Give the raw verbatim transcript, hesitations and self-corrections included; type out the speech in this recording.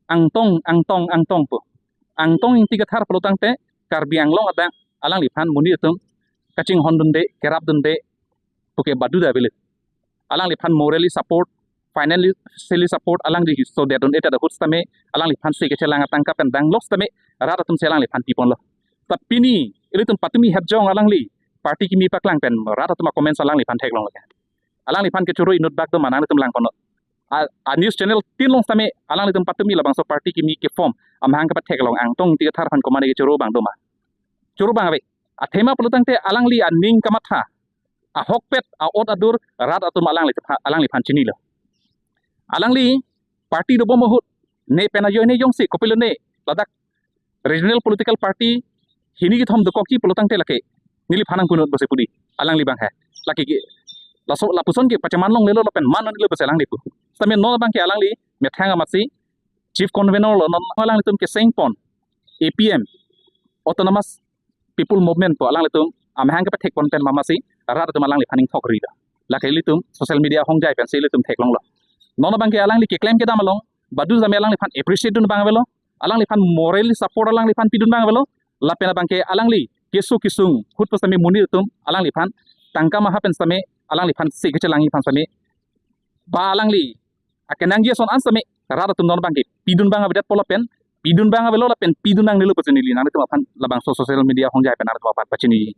Angtong, Angtong, Angtong pu. Angtong Ingti Kathar pulo tangte Karbi Anglong adak alangliphan monit atum kachinghon dunde, kerap dunde puke baduda avelo. Alangliphan morally support, financially support alangli so dedun eta ahut sitame alangliphan si kechelang atangka pen dang lok sitame rat atum si alangliphan piponlo. Ta pini ilitum patumi hepjong alangli party kimi paklang pen rat atum a-comments alangliphan theklong lake. Alangliphan kechoro inut bak do ma nanglitum langponnon. A, a news channel tin along sitame alanglitum patumi labangso party kimi ke-form amahang kepatheklong Angtong Ingti Kathar aphan komatne kechoro abang do ma? Choro abang ave. Athema pulo tangte alangli aning kamatha, ahokpet, a-ot adur rat atum alangli, alangliphan chinilo. Alangli party dobom ahut ne pen ajoine jongsi kopilo ne ladak regional political party hini kethom dokokji pulo tangte lake neliphan nangpunot pusi pu dei. Alangli abang he lake ke laso lapuson ke pacheman longlelo lapen man longlelo pusi alangli pu. Sitame non abang ke alangli methang amatsi chief convener lo, non alanglitum kesengpon A P M, Autonomous People Movement pu alanglitum amahang kepethekpon pen ma amatsi rat atum alangliphan ingthok ri do. Lake ilitum social media ahongjai pensi ilitum theklonglo. Non abang ke alangli keklem kedam along badu sitame alangliphan appreciate dun abang avelo, alangliphan morally support alangliphan pidun abang avelo, lapen abang ke alangli keso kesung ahut pu sitame monit atum alangliphan tangka maha pen sitame alangliphan si kechelangji aphan sitame ba alangli akenangji ason an sitame rat atum non abang ke pidun abang avedetpo lapen pidun abang avelo lapen pidun nangnelo pusi neli nanglitum aphan labangso social media ahongjai pen nanglitum aphan pachini.